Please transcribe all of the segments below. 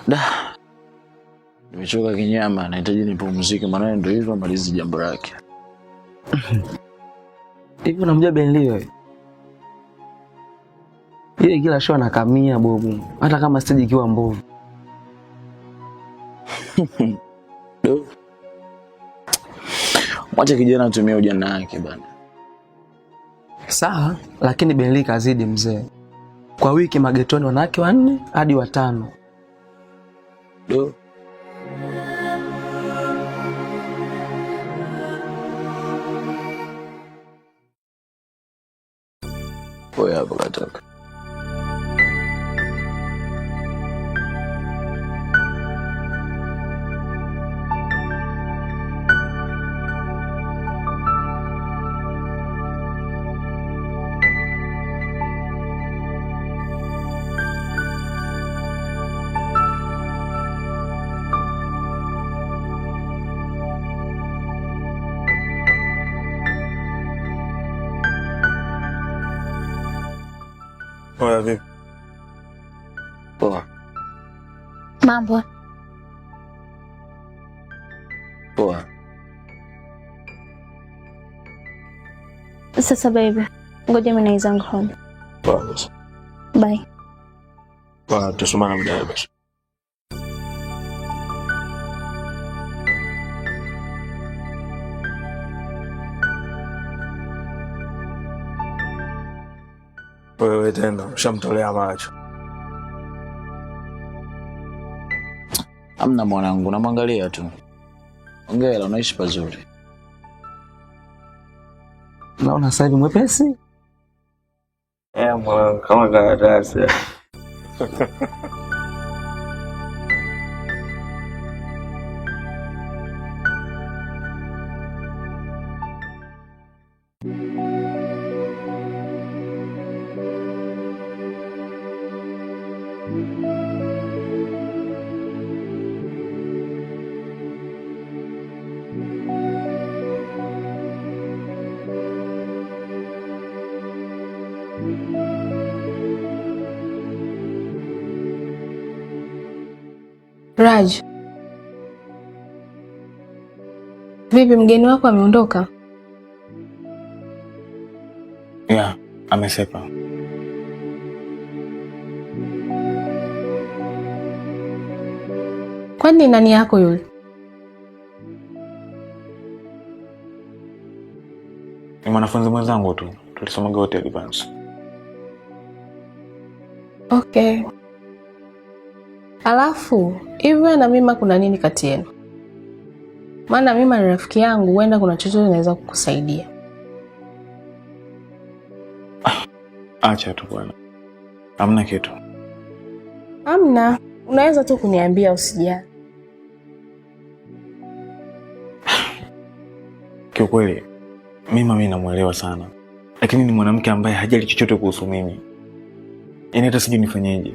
Da, nimechoka kinyama, nahitaji nipumzike, maana ndio hivyo amalizi jambo lake. Hivi unamjua Benli wewe? Yeye kila show anakamia bobu, hata kama stage ikiwa mbovu. Do. Mwache kijana atumie ujana wake bana. Sawa, lakini Benli kazidi mzee. Kwa wiki magetoni wanawake 4 hadi 5. Do. Oya hapo katoka. Oya vipi? Poa. Mambo. Poa. Sasa baby, ngoja mimi naizangu home. Poa basi. Bye. Poa, tutasomana baadaye basi. Wewe tena ushamtolea macho. Amna mwanangu, namwangalia tu. Hongera, unaishi pazuri. Naona sasa hivi mwepesi. Mwanangu kama karatasi. Raj, vipi mgeni wako ameondoka? Yeah, amesepa. Kwani nani yako yule? Ni mwanafunzi mwenzangu tu, tulisomaga wote advance. Okay. Alafu hivi wewe na Mima kuna nini kati yenu? Maana Mima ni rafiki yangu, huenda kuna chochote naweza kukusaidia. Acha tu bwana, hamna kitu. Hamna, unaweza tu kuniambia, usijali. Kiukweli Mima mimi namuelewa sana, lakini ni mwanamke ambaye hajali chochote kuhusu mimi, yaani hata sijui nifanyeje.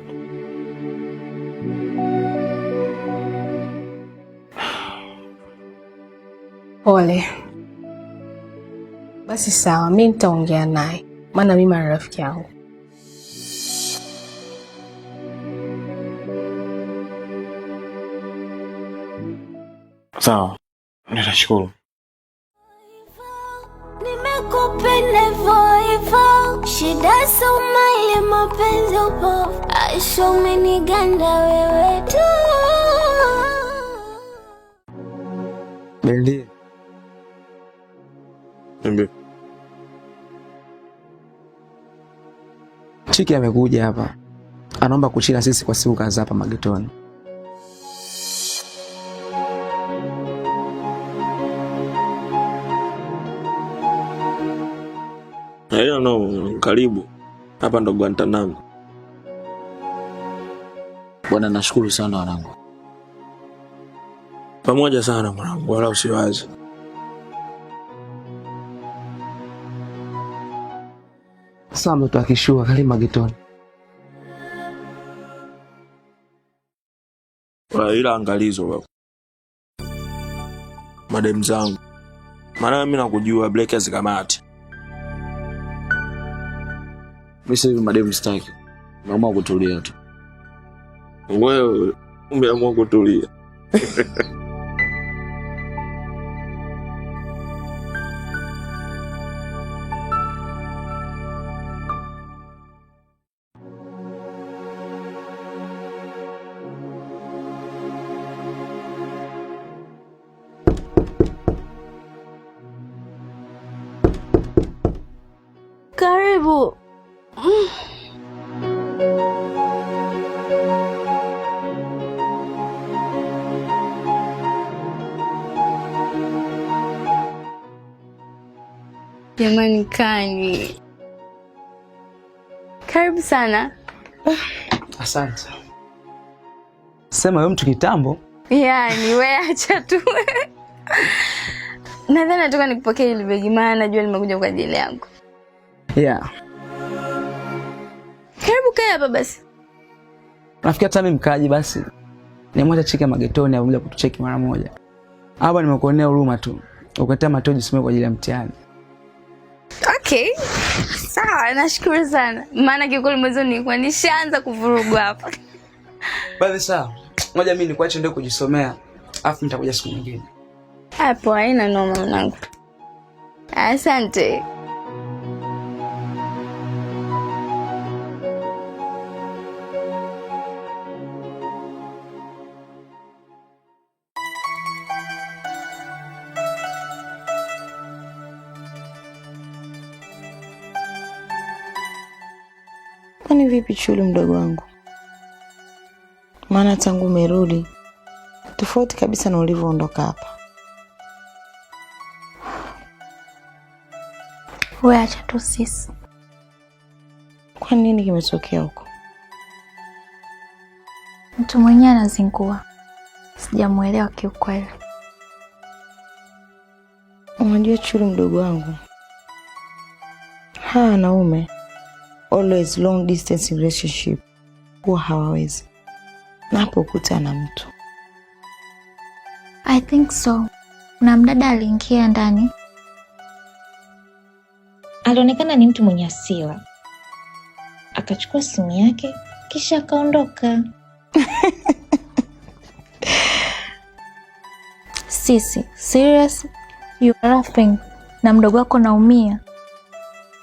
Pole. Basi sawa, mi nitaongea naye, maana Mima ni rafiki yangu. Sawa, nitashukuru. Nimekupenda hivyo hivyo, shida soma ile mapenzi upo, aisha umeniganda wewe tu. Benli, Niambie. Chiki amekuja hapa, anaomba kuchila sisi kwa siku kadhaa hapa magetoni. Haina no, karibu hapa ndo Guantanamo. Bwana, nashukuru sana wanangu. Pamoja sana mwanangu, wala usiwaze. Sasa mtoto akishua karibu magetoni. Ila angalizo baba, madem zangu, maana mimi nakujua black hazikamati. Mimi sasa hivi madem sitaki. Naomba kutulia tu. Wewe Umeamua kutulia. Karibu. Jamani Kani, karibu sana. Asante. Sema wewe mtu kitambo. Yaani we acha tu. Nadhani nataka nikupokee hili begi, maana najua nimekuja kwa ajili yangu. Yeah. Karibu kae hapa basi. Nafikiri hata mimi mkaji basi. Nimwacha chike magetoni au kuja kutucheki mara moja. Hapa nimekuonea huruma tu. Ukataa matoji sime kwa ajili ya mtihani. Okay. Sawa, nashukuru sana. Maana kiukweli mwanzo nilikuwa nishaanza kuvurugwa hapa. Basi sawa. Ngoja mimi nikuache ndio kujisomea. Afu nitakuja siku nyingine. Hapo haina noma mwanangu. Asante. Kwani vipi Chuli mdogo wangu? Maana tangu umerudi tofauti kabisa na ulivyoondoka hapa. Wewe acha tu sisi. Kwa nini kimetokea huko? Mtu mwenyewe anazingua. Sijamuelewa kiukweli. Unajua Chuli mdogo wangu, hawa wanaume always long distance relationship huwa hawawezi. Na hapo ukuta na mtu. I think so. Kuna mdada aliingia ndani. Alionekana ni mtu mwenye hasira. Akachukua simu yake kisha akaondoka. Sisi, serious? You are laughing. Na mdogo wako naumia.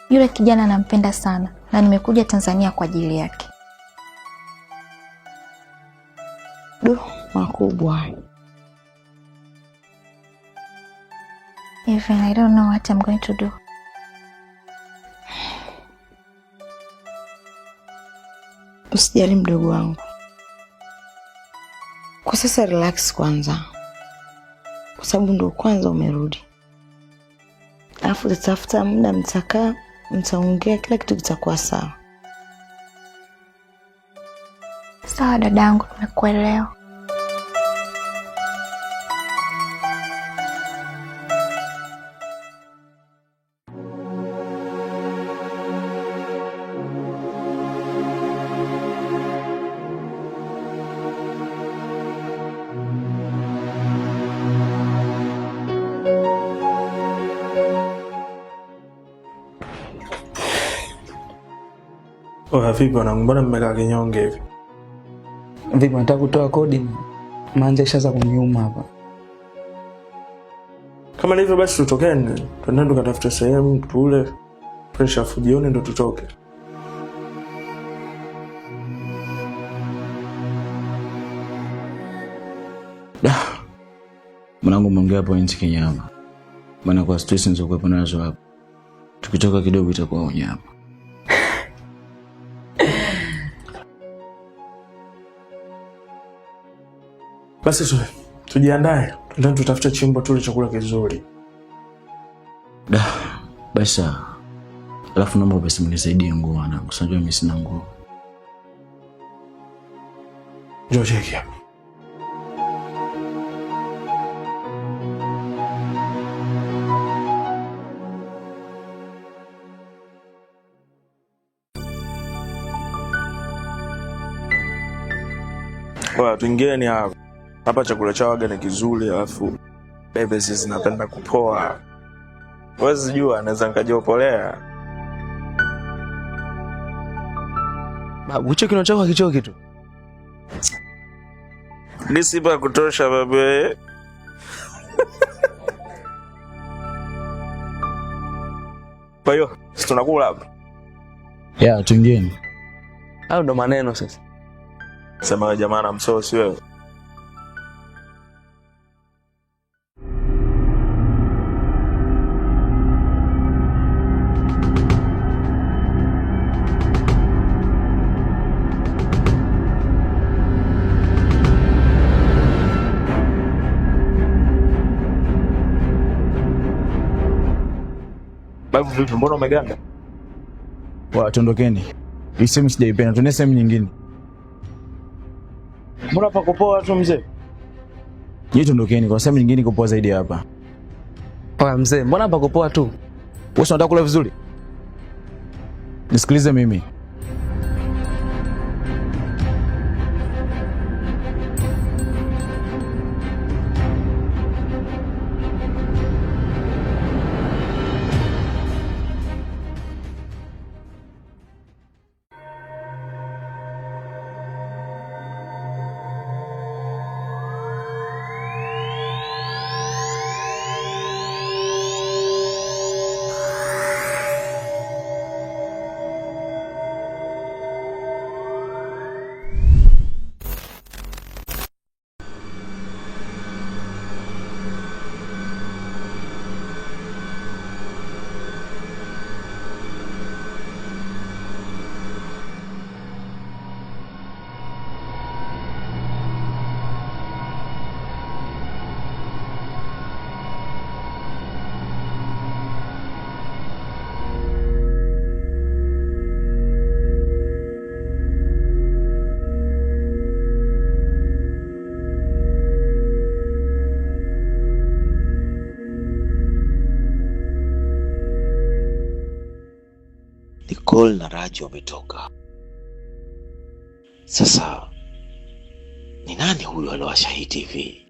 Yule kijana nampenda sana na nimekuja Tanzania kwa ajili yake. Du, makubwa. Even I don't know what I'm going to do. Usijali mdogo wangu. Kwa sasa relax kwanza. Kwa sababu ndio kwanza umerudi. Alafu utatafuta muda, mtakaa, mtaongea, kila kitu kitakuwa sawa. Sawa dadangu, nimekuelewa. Oya, vipi wanangu, mbona mmekaa kinyonge hivi? Vipi, nataka kutoa kodi? Manja ishaanza kuniuma hapa. Kama ni hivyo basi tutokeni, twende tukatafute sehemu tule fresh, afu jioni ndo tutoke. Mwanangu, umeongea point kinyama. Maana kwa stress nilizokuwa nazo hapa, tukitoka kidogo itakuwa unyama. Basi tujiandae, twende tutafute chimbo tule chakula kizuri. Da, basi sawa. Alafu naomba basi mnisaidie nguo mwanangu. Unajua mimi sina nguo. Njoo cheki hapa. Oya, tuingieni hapa. Hapa chakula chao waga ni kizuri, alafu bebe sisi zinapenda kupoa. Huwezi jua, naweza nikajiopolea. Babu, hicho kino chako hakichoki tu. Gisi pa kutosha babe. Kwa hiyo, si tunakula hapa? Yeah, tuingieni. Hayo ndo maneno sasa. Sema wewe jamaa na msosi wewe. Babu vipi, mbona umeganda? Wa, tuondokeni. Hii sehemu sijaipenda, tuende sehemu nyingine. Mbona pako poa tu mzee? Yeye tuondokeni kwa sehemu nyingine iko poa zaidi hapa. Oya mzee, mbona pako poa tu? Wewe unataka kula vizuri? Nisikilize mimi. Nicole na Raji wametoka. Sasa ni nani huyu alowasha hii TV?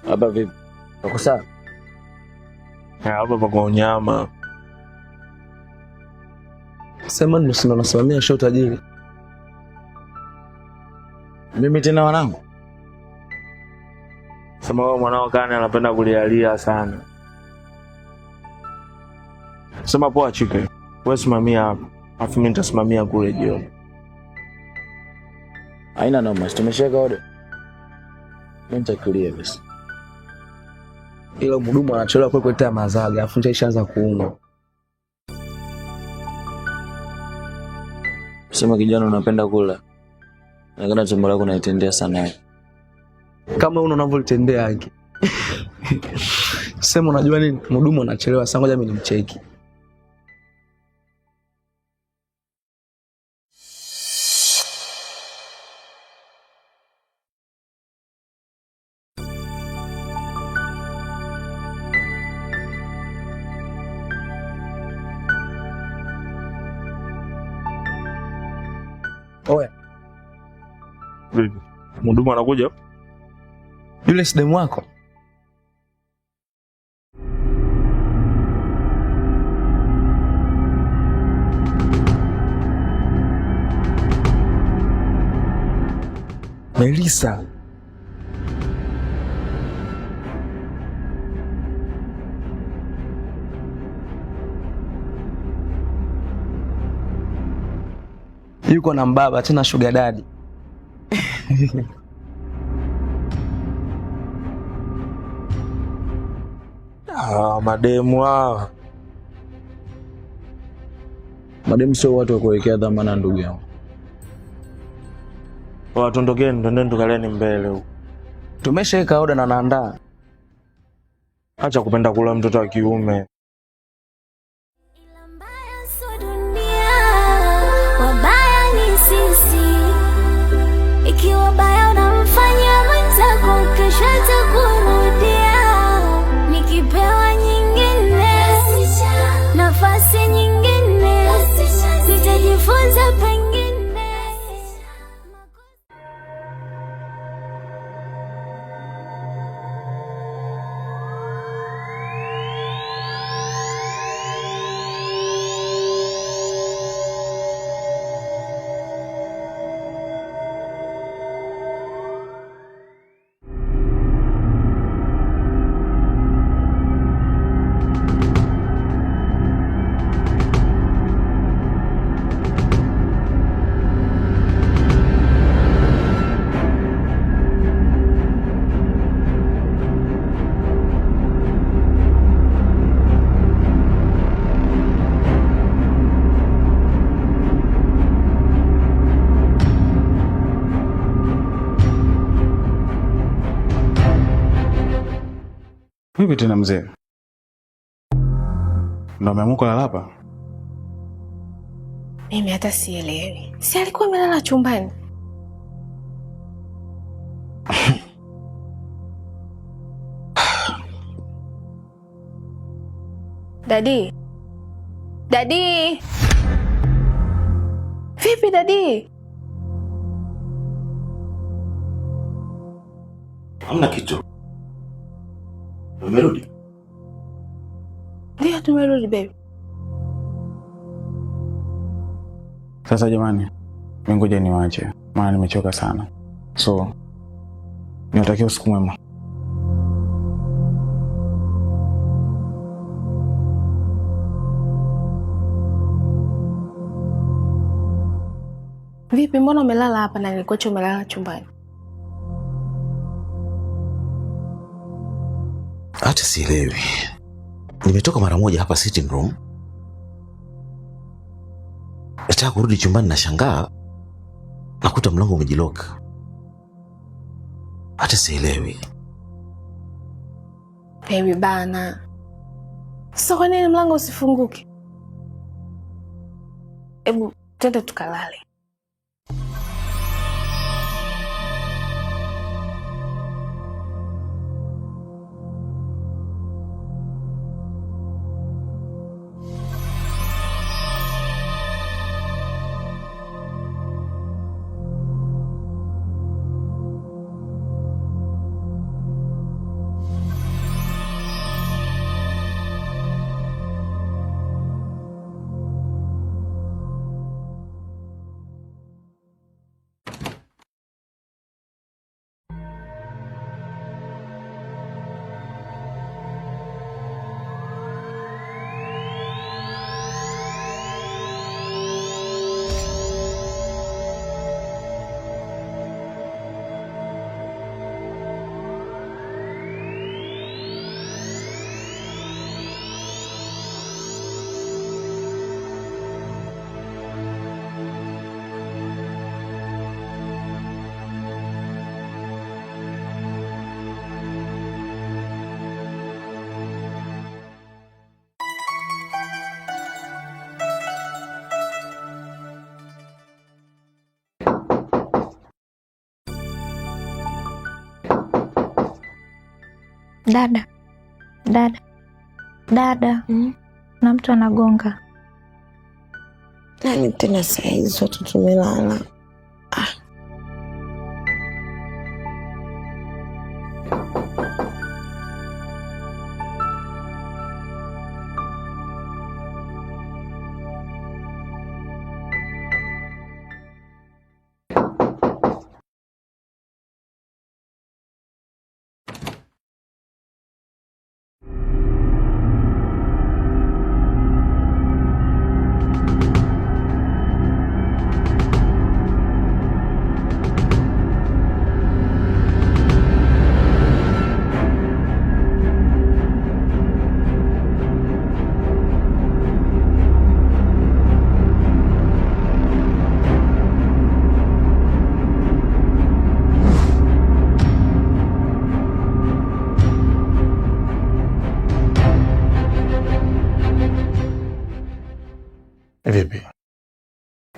Hapa vipi? Uko sawa? Hapa pako unyama. Sema ndo sina nasimamia show tajiri. Mimi tena wanangu. Sema wewe mwanao kani anapenda kulialia sana. Sema poa chike. Wewe simamia hapa. Alafu mimi nitasimamia kule jioni. Haina noma, tumeshaweka order. Mimi nitakulia basi. Ila mhudumu anachelewa kwa kuletea mazaga, afu njaa ishaanza kuuma. Sema kijana unapenda kula. Nakana tumbo lako naitendea sana. Kama una unavyolitendea yake. Sema unajua nini? Mhudumu anachelewa sana, ngoja mimi nimcheki. Oya. Vipi? Mhudumu anakuja? Yule si demu wako? Melissa. Yuko na mbaba tena sugar daddy. Ah, mademu hawa. Mademu sio watu wa kuwekea dhamana ndugu yangu. Watondokeni, twendeni tukaleni mbele huko. Tumeshaweka oda na naandaa. Acha kupenda kula mtoto wa kiume. Wabaya ni sisi. Ikiwa baya unamfanyia mwenzako, kesho atakurudia. Nikipewa nyingine, nafasi nyingine, nitajifunza pengine. Vipi tena mzee? Ndo ameamua kulala hapa? Mimi hata sielewi. Si alikuwa amelala chumbani? Daddy. Daddy. Vipi daddy? Hamna kitu. Umerudi? Ndio tumerudi baby. Sasa jamani, mimi ngoja niwaache, maana nimechoka sana. So, niwatakie usiku mwema. Vipi, mbona umelala hapa na nilikuacha umelala chumbani? Hata sielewi. Nimetoka mara moja hapa sitting room, nataka kurudi chumbani, nashangaa nakuta mlango umejilock. Hata sielewi. Baby bana, sasa kwa nini mlango usifunguke? Hebu twende tukalale. Dada, dada, dada, na mtu anagonga. Nani tena saa hizi watu tumelala?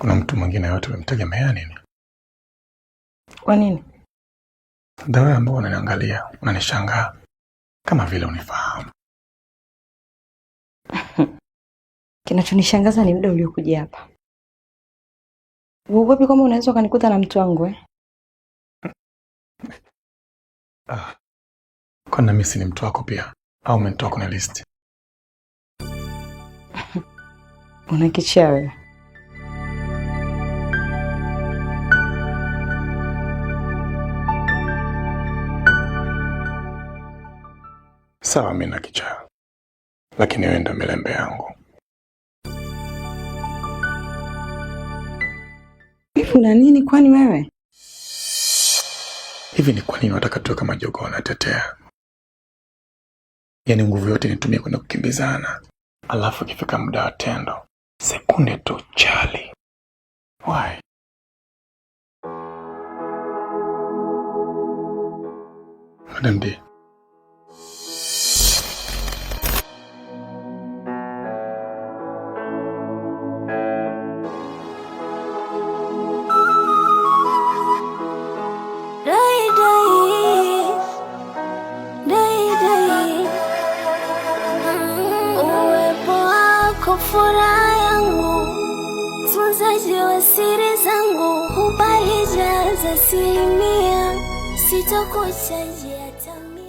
Kuna mtu mwingine yote umemtegemea nini? Kwa nini? Dawa ambao unaniangalia, unanishangaa kama vile unifahamu. Kinachonishangaza ni muda uliokuja hapa. Uogopi kwamba unaweza ukanikuta na mtu wangu eh? Ah. Kwani mimi si ni mtu wako pia au umenitoa kwenye list? Una kichaa wewe. Sawa, mimi na kichaa, lakini wewe ndio milembe yangu. Hivi una nini kwani wewe? Hivi ni kwa nini wataka tuwe kama jogoo wanatetea? Yaani nguvu yote nitumie kwenda kukimbizana, alafu ikifika muda wa tendo sekunde tu chali. Why? Madam D, Dai dai dai dai, uwepo wako furaha yangu, tunzaji wa siri zangu, ubali jaza asilimia, sitokuchaji hata mia.